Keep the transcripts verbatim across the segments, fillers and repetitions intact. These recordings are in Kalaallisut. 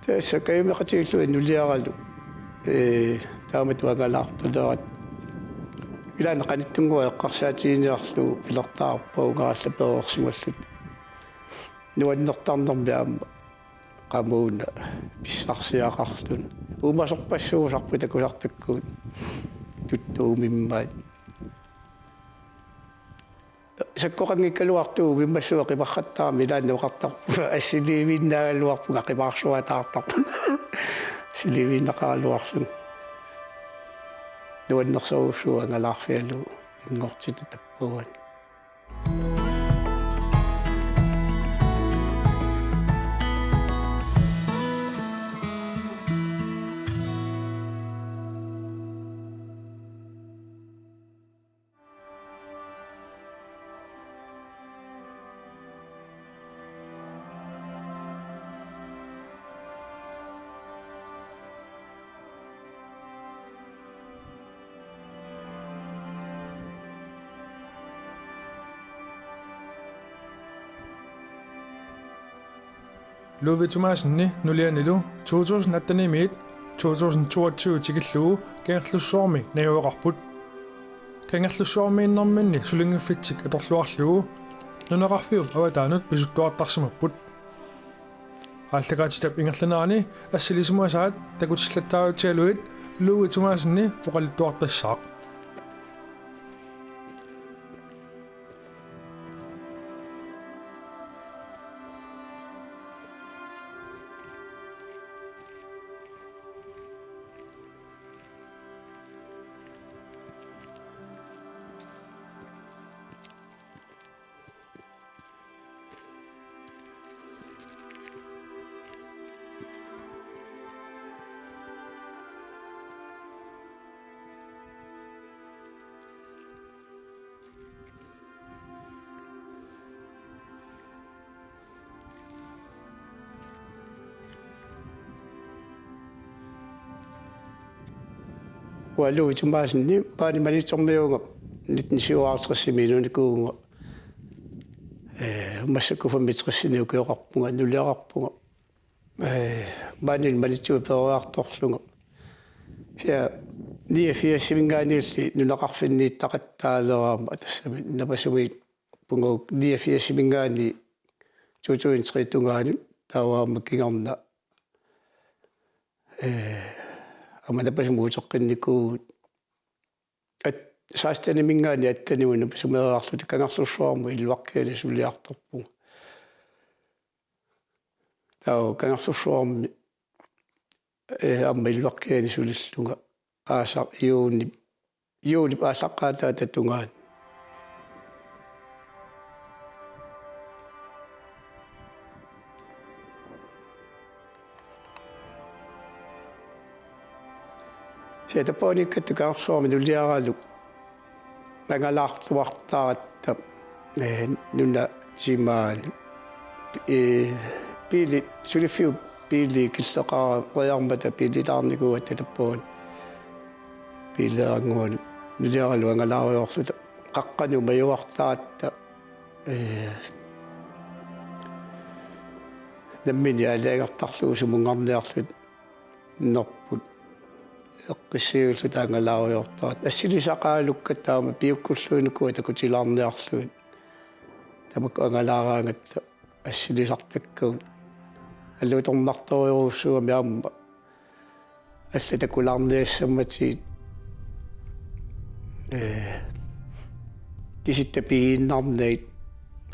Tassa kajumiqatigiillugu nuliaralu, ee, taamatut angalaartalerat. Ilaanni qanittunnguaq eqqarsaatiginiarlugu pilertaarpaa ungarallappereersimalluta. Nuannertarnermi aamma qamuuna pissarsiaqarluni. Uumasorpassuusarput takusartakkavut tuttuumimmaat. Sakkoqanngikkaluartugut uimassuaq qimarrattarami ilaanni oqartarpunga assiliivinnaagaluarpunga qimaarsuataartarpunga. Assiliivinnaqaraluarlunga. Nuannersorujussuuvoq angalaarfigalugu pinngortitaq tappavani. Ludvig Thomassenip nulianilu to tusind atten-imiit to tusind toogtyve tikillugu Kangerlussuarmi najugaqarput. Kangerlussuarmiinnerminni sulinngiffitsik atorluarlugu nunaqarfiup avataanut pisuttuartarsimapput. Aallakaatitap ingerlanerani assilisimasaat takutillattaarutigalugit Ludvig Thomassenip oqaluttuartassaaq. Ualu Ludvig Thomassenip maani Maniitsormiuunga nitten syvoghalvtredsimi inuunikuuvunga. Ee, massakkut femogtresinik ukioqarpunga, nuliaqarpunga. Ee, maani Maniitsup peroriartorlunga. Kisianni niogfirsiminngaanniilli nunaqarfinniittaqattaaleraama tassami napasumik pungu niogfirsiminngaanniit to tusind tre tungaanut taava aamma kingorna, ee, aamma napasumik uteqqinnikuuvugut. At-, seksteniminngaanniit attenimut napasumeriarluta Kangerlussuarmut illuakkiani suliartorpunga. Taava Kangerlussuarmi, ee, aamma illuakkiani sulillunga aasaq juunip, juulip aallaqqaataata tungaanut. Kisianni tappavaniikkatta Kangerlussuarmi nuliaralu angalaartuartaratta, ee, nuna timaani. Ee, biili, suliffiup biili killeqarama qiarmata biililaarnikuugatta tappavani. Biileerannguani nuliaralu angalaarujoorluta qaqqanut majuartaratta, ee, nammineq aalajangertarlugu sumunngarniarluta nerput eqqissiviilluta angalaarujoortaratta. Assilisaqaralukkatta aamma piukkulluinnikuugatta takutilaarniarlugit. Tamakku angalaaraangatta assilisartakkavut. Alluutornartorujussuugami aamma. Allat takulaarniassammatigit, ee, kisitta pigiinnarnagit.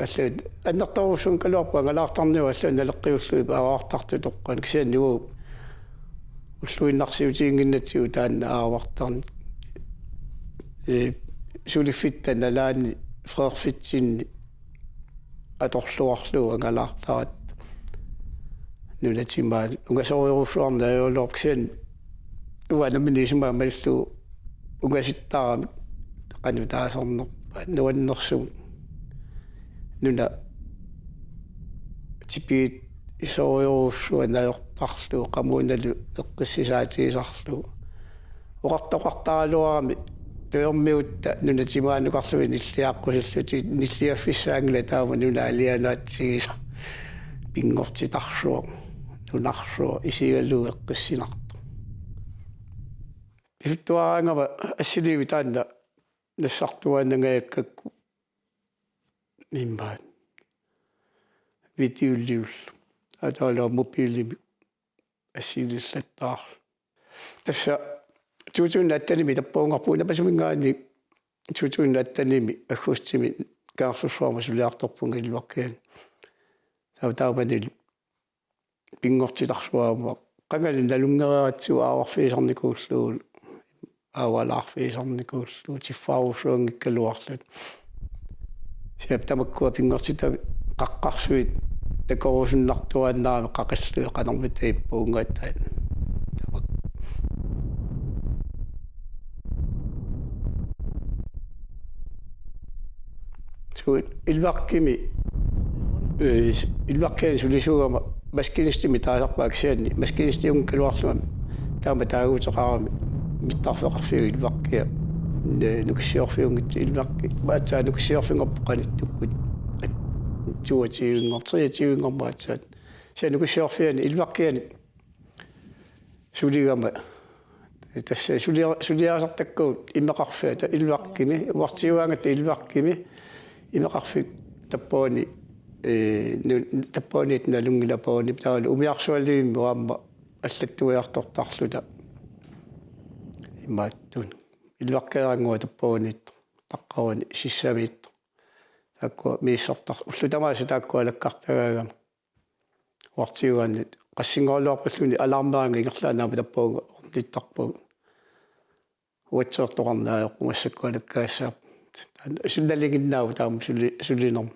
Allat annertoorujussuunngikkaluarput angalaartarnigut allat naleqqiullugit aavartartut toqqaannaq, kisianni uagut ulluinnarsiutiginnginnatsigu taanna aavartarneq. Ee, suliffitta nalaanni freerfitsinni atorluarlugu angalaartaratta nuna timaani. Ungasorujorujussuarnik ajoraluarpoq kisianni uanga nammineq isumaga malillugu ungasittaramik qanoq taasarnerpaat nuannersumik. Nuna tipiit isorujorujussuaq najortarlugu qamuunalu eqqissisaatigisarlugu. Oqartoqartaraluarami tujormiutta nuna timaanukarlugit nilliaqqusillutik, nilliaffissaanngilaq taama nuna alianaatsigisaq pinngortitarsuaq. Nunarsuaq isigalugu eqqissinartoq. Pisuttuaraangama assiliivik taanna nassartuaannangajakkakku immaqa videoliullu. Ataalaammi mobilimik assilillattaarluni. Tassa tuutuunnaattanimi tappaungarpu napasuminngaanniit tuutuunnaattanimi aggustimi Kangerlussuarmi suliartorpunga ilvakkiani. Taava taamanilu pinngortitarsuarmut qangali nalunngeriaratsigu aavarfigisarnikuullugu, aavalaarfigisarnikuullugu, tiffaarussuanngikkaluarluta. Siap tamakkua pinngortitat qaqqarsuit takorusunnartuaannarami qaqillugit qanormita ippuungattaat. Tamakku. Suu, ilvakkimi, eh, ilvakkiani sulisuugama maskinistimik taasarpaat kisianni maskinistiunngikkaluarlunga taama taaguuteqarami mittarfeqarfiup ilvakkia, eh, nukissiorfiunngitsoq ilvakki. Aatsaat nukissiorfigooq qanittukkut. At-, toogtyveinngormat, treogtyveinngormat aatsaat. Kisianni nukissiorfiani ilvakkiani suligama. Tassa sulia-, suliarisartakkagut imeqarfiata ilvakkimi, uartiugaangatta ilvakkimi, imeqarfik tappavani, eh, nu-, tappavaniit nalunngilappaani, taavalu umiarsualivimmut aamma allattuiartortarluta. Imaattut. Ilvakkiarannguaq tappavaniit, taqqavani sissamiit. Taakkua misissortar-, ullut tamaasa taakkua alakkartagaagama. Uartiugaanni qassinngoraluarpalluni alarmeraangat ingerlaannaq aamma tappavunga ornittarpagut. Uatsertoqarneq ajorput massakkut alakkaassaapput. Taanna suli nalinginnaavoq taama suli-, sulinermi.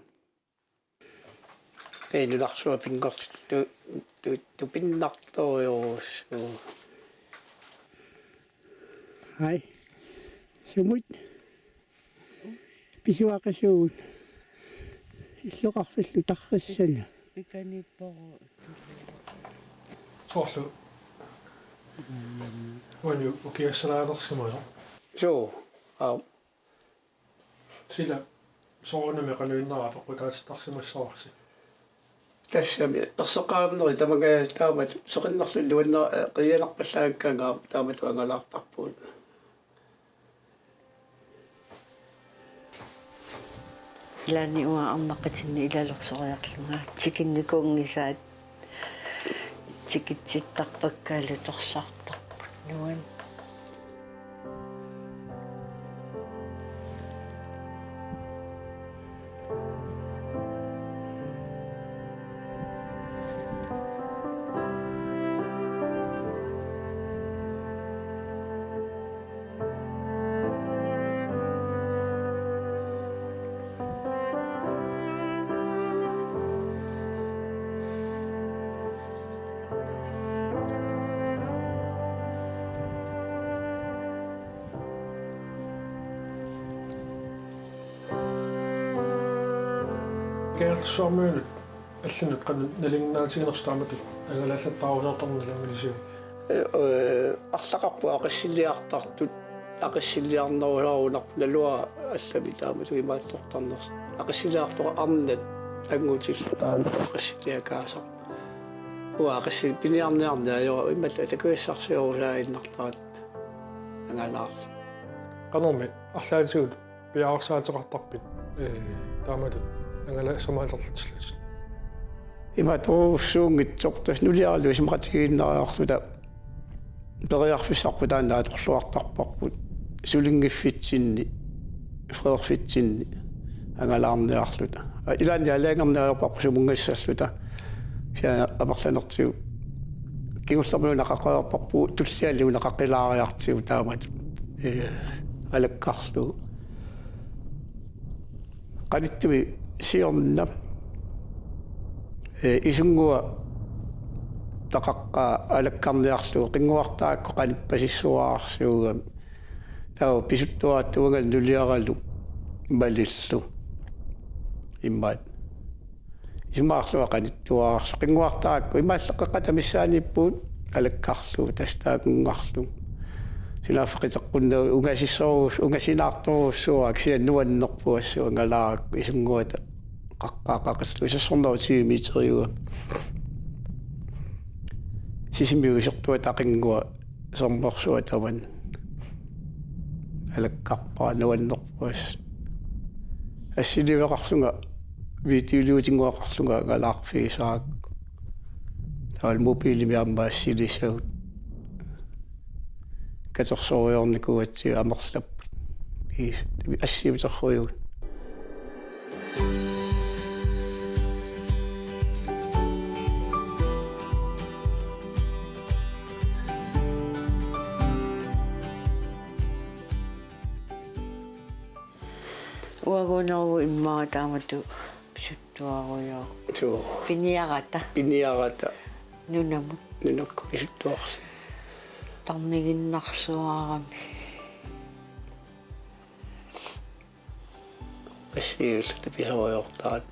Taava nunarsuaq pinngortitaq tu-, tu-, tupinnartorujussuuvoq. Hej. Sumut. Pisuaqisuugut. Illoqarfillu tarrissana. Pikaniipporu. Soorlu. Uani ukiassalaalersima. Suu. Aa. Sila soorunami qanoq innera peqqutaatittarsimassavarsi. Tassami erseqqaarneri tamangajaasa taamatut seqinnarluni nuanna-, eh, qiianarpallaanngikkaangat taamatut angalaartarpugut. Ilaanni uanga arnaqatinni ilalersoriarlunga tikinnikuunngisaat tikitsittarpakkaalu torsartarput nuann. Kangerlussuarmiunut allanut qanoq nalinginnaatiginersoq taamatut angalaallattaarusaartarneq nalunngilarsiuk? Ee, arlaqarput aqissilliartartut, aqissilliarnerusaarunarput naluara allami taamatut imaattortarnersoq. Aqissilliartoq arnat angutillu taamatut aqissilliakaasarpoq. Uanga aqissil-, piniarniarneq ajorama imaattoq takusassarsiorusaaginnartaratta angalaarlunga. Qanormi arlaatigut piareersaateqartarpit, ee, taamatut angalaassamalerlutit? Imaattorujussuunngitsoq tassa nuliaralu isumaqatigiinnariarluta periarfissarput taanna atorluartarparput sulinngiffitsinni, frederfitsinni angalaarniarluta. Aa, ilaanni aalajangerneq ajorparput sumunngassalluta. Kisianni amerlanertigut kingullermik una qaqeriarparput, tulliani una qaqilaariartigu taamatut, ee, alakkarlugu. Qanittumi siorna, ee, isunnguaq peqaqqaa alakkarniarlugu qinnguartarakku qanippasissuararsuugami. Taava pisuttuaratta uangalu nuliaralu malillugu. Imaat. Isumaarlunga qanittuararsuaq. Qinnguartarakku imaallaat qeqqata missaaniippugut alakkarlugu tassa taakunngarlugu. Sunaaffa qiteqqunnagu ungasissorus-, ungasinaartorujussuuara kisianni nuannerpoq assut angalaarakku isunnguata qaqqaa qaqillugu. Sassornerup tyve meteriuvoq. Sisimiut isertuata aqinngua sermersuaq tamanna alakkarpara nuannerpoq. Assiliiveqarlunga, videoliutinnguaqarlunga angalaarfigisarakku. Taavalu mobilimik aamma assilisagut. Katersorujornikuugatsigu amerlapput. Pis-, assiuterrujugut. Uaguuneruvoq immaqa taamatut pisuttuarujoor. Suu. Piniarata. Piniarata. Nunamut. Nunakkut pisuttuarlugu. Tarniginnarsuarami. Assigiilluta pisorujoortaat.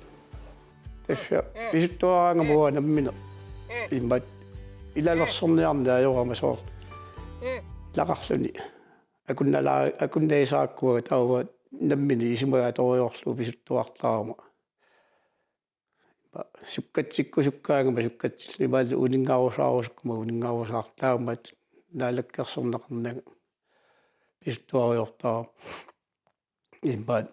Tassa pisuttuaraangama uanga nammineq. Imaat ilalersorniarneq ajorama soorlu. Ilaqarluni. Akunnala-, akunnaisaarakku taava nammineq isumagaatorujorlugu pisuttuartarama. Sukkatsikkusukkaangama sukkatsillugu, imaluunniit uninngarusaarusukkuma uninngarusaartarama, naalakkersorneqarnanga pisuttuarujoortarama. Imaat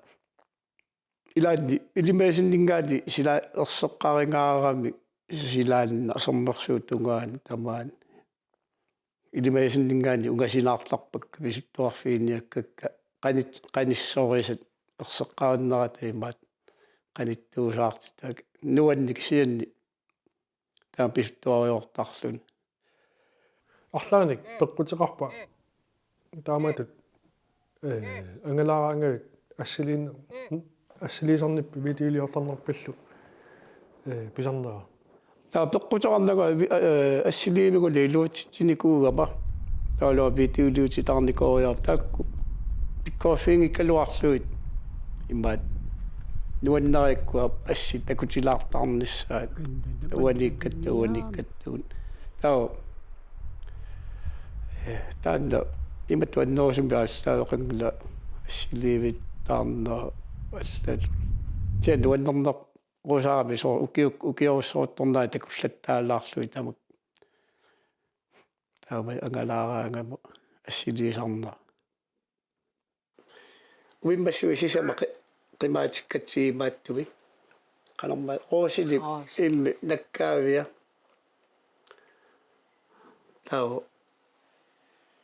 ilaanni ilimagisinninngaanniit sila erseqqaringaarami silaannaq sermersuup tungaanut tamaani. Ilimagisinninngaanniit ungasinaartarpakka pisuttuarfiginiakkakka qanit-, qanissorisat erseqqarinnerata imaat qanittuusaartitaat nuannik kisianni taama pisuttuarujoortarluni. Arlaannik peqquteqarpa taamatut, eh, angalaaraangavit assiliin-, assiliisarnippit videoliortarnerpillu, eh, pisarnera? Taava peqquteqarnanga, eh, assiliinikuullunga iluatsitsinikuugama. Taavalu videoliutitaarnikooriarama taakku pikkoriffiginngikkaluarlugit. Imaat nuannarikkua assit takutilaartarnissaat. Uaniikkatta, uaniikkatta. Taava, eh, taanna imatut annerusumik aallaaveqanngilaq assiliivittarneq allat. Kisianni nuannernerusaarami soorlu ukiuk-, ukiorussoruttornera takullattaalaarlugit tamakku. Taama angalaaraangama assiliisarnera. Umimmassui sisamat qi-, qimaatikkatsigu imaattumik. Qanormaa Rosili. Rosi. Immi nakkaavia. Taava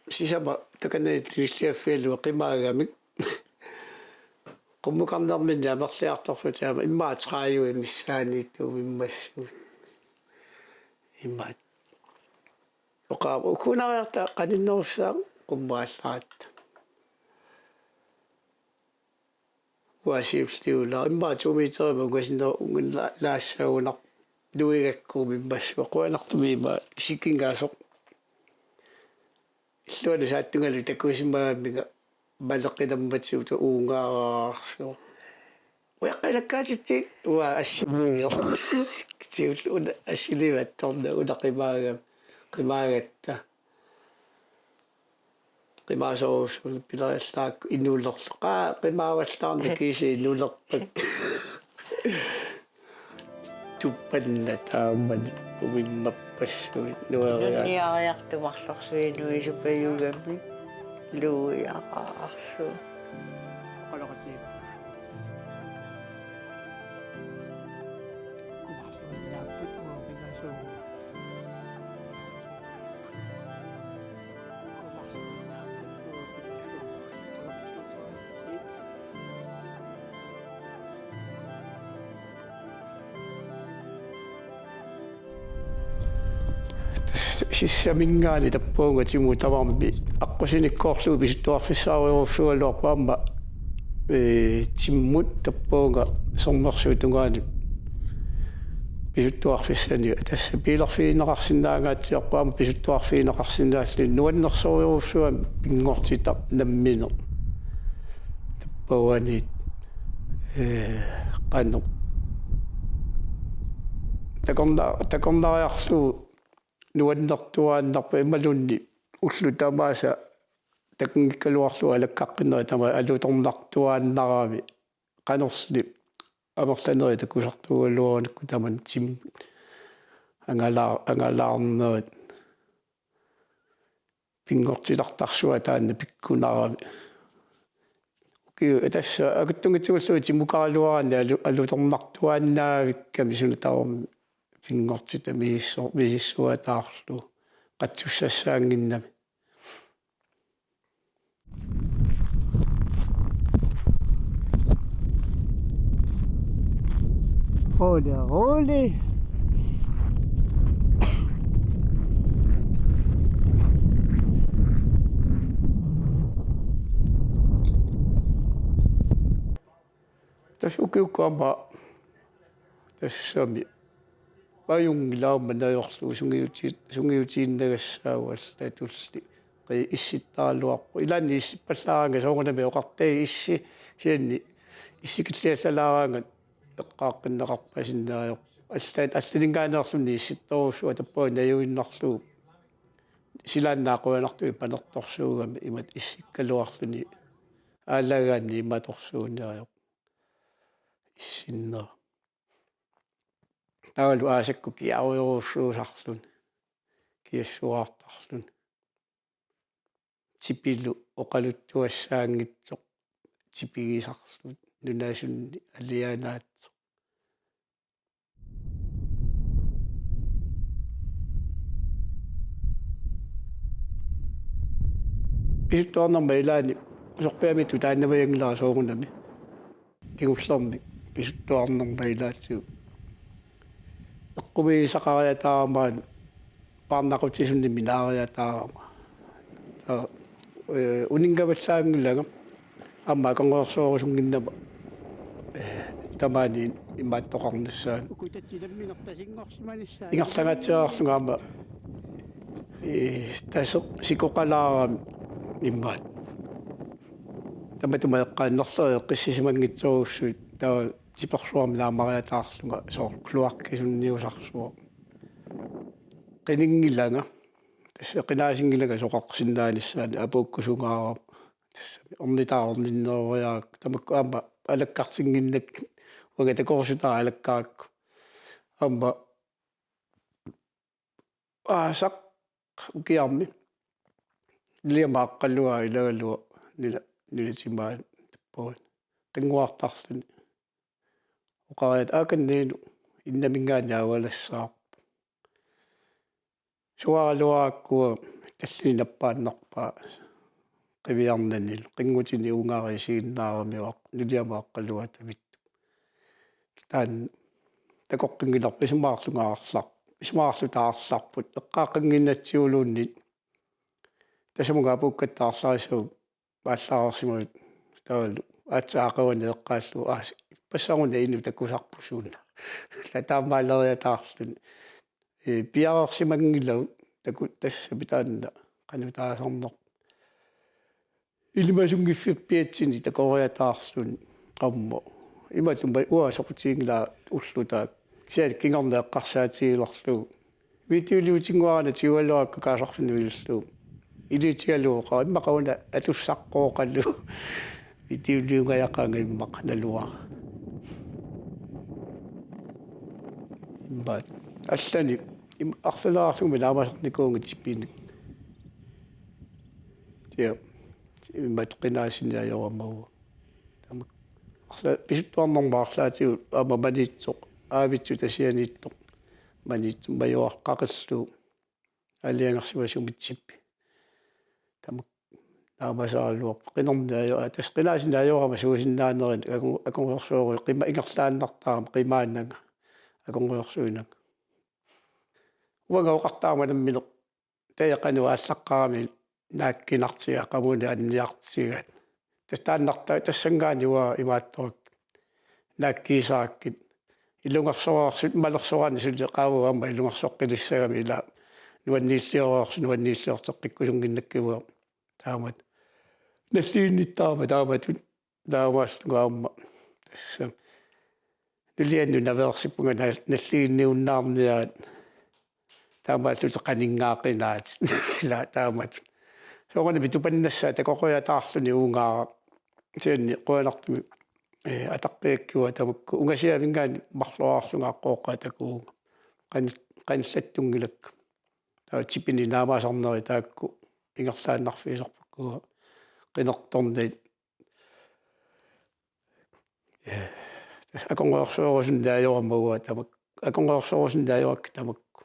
sisamat takanani tunilliaffigalugu qimaagamik. Qummukarnerminni amerliartorlutik aamma immaqa tredive missaaniittut umimmassui. Imaat. Oqaama ukuunariarta qaninnerussaaq qummukaallaratta. Uanga siulliulaarama immaqa to meterimik ungasinnerup ungasinnerup laassaagunarpoq nuigakku umimmassua. Qujanartumik imaat sikingasoq. Illuanut saattungalu takusimagammiga maleqinammatsigut uungaararsuaq. Ujaqqinakkaatitsi uanga assiliivior. Kisiullu una assiliiviattorna una qimaagami. Qimaagatta. Qimaasorujussuullunga pileriallarakku inuulerlu. Qaa, qimaavallaarnanga kiisa inuulerpakka. Tupanna taamani umimmappassuit nueriaat. Nunniariartumarlersuinuisupajuugami luuiaqaarsu. Sissaminngaanniit tappuunga timut tamarmi aqqusinikkoorlugu pisuttuarfissaarujorujussuugaluarpoq aamma, ee, timut tappuunga sermersuup tungaanut pisuttuarfissanik. Tassa biilerfigineqarsinnaangaatsiarpoq aamma pisuttuarfigineqarsinnaalluni nuannersorujussuugami pinngortitaq nammineq. Tappavaniit, ee, qanoq. Takorna-, takornariarlugu nuannertuaannarpoq imaluunniit ullut tamaasa takunngikkaluarlugu alakkaqqinneri tamaasa alutornartuaannarami qanorsuaq amerlanerit takusartuugaluarunikku tamanna timut angalaar-, angalaarnerit. pinngortitartarsuaq taanna pikkunarami. Ukiu-, tassa akuttunngitsuullu timukaraluaraanni alu-, alutornartuaannaavikkami suna tamarmi pinngortitami misissor-, misissuataarlugu qatsussassaannginnami. Rolig, rolig. Tassa ukiukkut aamma tassami pajunngilaq aamma najorlugu sungiuti-, sungiutiinnagassaagut allatulli. Qi-, issittaraluarpoq. Ilaanni issippallaaraangat soorunami oqartai issi, kisianni issikilliallalaaraangat eqqaaqqinneqarpasinnaajorpoq. Allat-, allaninngaanneerluni issittorujussuaq tappavani najuinnarlugu. Silaannaaq qujanartumik panertorsuugami imatut issikkaluarluni. Aalaagaanni imatorsuuniajoq. Issinnera. Taavalu aasakkut kiarujorujussuusarluni. Kiassuaartarluni. Tipilu oqaluttuassaanngitsoq tipigisarlugu nunasunni alianaatsoq. Pisuttuarnerma ilaanni sorpiamiittut taannavajanngilara soorunami. Kingullermik pisuttuarnerma ilaatigut. Eqqumiisaqariataarama paarnaqutisunik minaariataarama. Taa, ee, uninngavallaanngilanga. Aamma akorngorsoorusunnginnama, ee, tamaani imaattoqarnissaanut. Ukutatsilamminertasinngorsimanissaa. Ingerlangaatsiarlunga aamma, ee, taseq sikoqalaarami immaat. Tamatuma eqqaannerleriit eqqissisimanngitsorujussuit taava tipersuarmik naamariataarlunga soorlu kloakkisunniusarsuaq. Qininngilanga. Tassa qinaasinngilanga soqarsinnaanissaani apuukkusungaarama. Tassa ornitaavoq orninneroriarakku. Tamakku aamma alakkartinnginnakkit. Uanga takorusutaat alakkarakku. Aamma aasaq ukiarmi. Nuliama Aqqaluaq ilagalua nuna-, nunatimaani tappavat. Qinnguartarluni. Oqariat aakanniilu innaminngaanniit avalassaarpoq. Suaaraluarakkua tallini nappaannarpaa qiviarnanilu. Qinngutini uungaari isiginnaaramiuk Nuliama Aqqaluaq tavittup. Taanna takoqqinngilarput isumaqarlunga arlar-, isumaqarluta arlarput. Eqqaaqqinnginatsiuluunniit. Tassunga apuukkatta arlarisagut aallareersimagit taavalu aatsaat aqaguani eqqaallugu aas ippassaruna inuk takusarput suunaa. La taamaaleriataarluni. Ee, piareersimanngilagut taku-, tassami taanna qanoq taasarnerpoq. Ilimasunngiffippivitsinni takoriataarluni aamma. Imatut uanga soqutiginngilanga ulloq taakku. Kisianni kingorna eqqarsaatigilerlugu. Videoliutinnguarana tigugaluarakku kaasarfinnut ilillugu. Iliutigalugu oqarama immaqa una atussaqqooqalu. Videoliungajaqaanga immaqa naluara. Immaqa allani im-, arlaleriarlugumi naamasarnikuuvunga tipinik. Tia, immaqa qinaasinniajoramavunga. Tamakku. Arla-, pisuttuarnerma arlaatigut aamma Maniitsoq, Aavitsoq Tasianiittoq. Maniitsoq majuaqqaqillugu. Aalajangersimasumik tippi. Tamakku naamasaraluarpoq. Qinerniajo-, aa, tassa qinaasinniajorama suusinnaanerit aku-, akorngusersuuguit qima-, ingerlaannartarama qimaannanga. Akorngusersuinanga. Uanga oqartarama nammineq. Taja qanoq aallaqqaarami naakkinartiga qamuuna anniartigaat. Tassa taannarta-, tassanngaanniit uanga imaattorakkit. Naakkiisarakkit. Ilungersoroorsut, malersoraanni suli qaavagummi ilungersoqqilissagami ila. Nuanniillioroorsut, nuanniilliorteqqikkusunnginnakkiga uanga. Taamatut. Nalliginnittarama taamatut. Taamaallunga aamma. Tassa. Nuliannut naveersipunga na-, nalliginniunnaarniarit. Taamaallutik qaninngaaqinaat. Ila taamatut. Soorunami tupannassaat takoqqiataarluni uungaaraq. Kisianni qujanartumik, ee, ataqqigakkit uanga tamakku. Ungasiaminngaanniit marloriarlunga aqqooqqaat takuuvunga. Qani-, qanillattunngilakka. Taava tipinik naamasarnerit taakku. ingerlaannarfigisarput ukua qinertornit. Ee, tassa akorngorsoorusunneq ajorama uanga tamakku. Akorngorsoorusunneq ajorakku tamakku.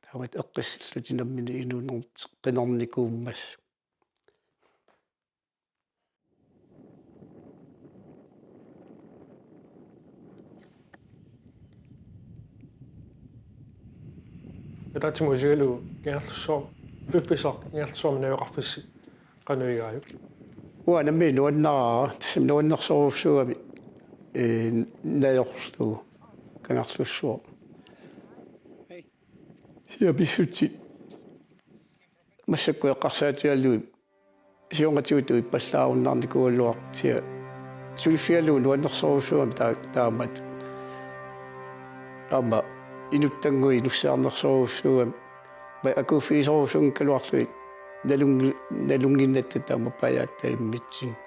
Taamatut eqqissillutik nammineq inuunertik qinerneq kuummassuk. Ataatsimut isigalugu Kangerlussuarmi, piffissaq Kangerlussuarmi najugaqarfissi qanoq igaajuk? Uanga nammineq nuannaraa, tassami nuannersorujussuugami, ee, najorlugu Kangerlussuarmi. Kisianni pissutsit massakkut eqqarsaatigalugit siornatigut tuippallaarunnaarnikuugaluartut, kisianni suliffigalugu nuannersorujussuugami taa-, taamatut. Aamma inuttannguit nussiarnersorujussuugami. Aamma akuuffigisorujussuunngikkaluarlugit nalunngi-, nalunnginnatta taama pajaatta immitsinnut.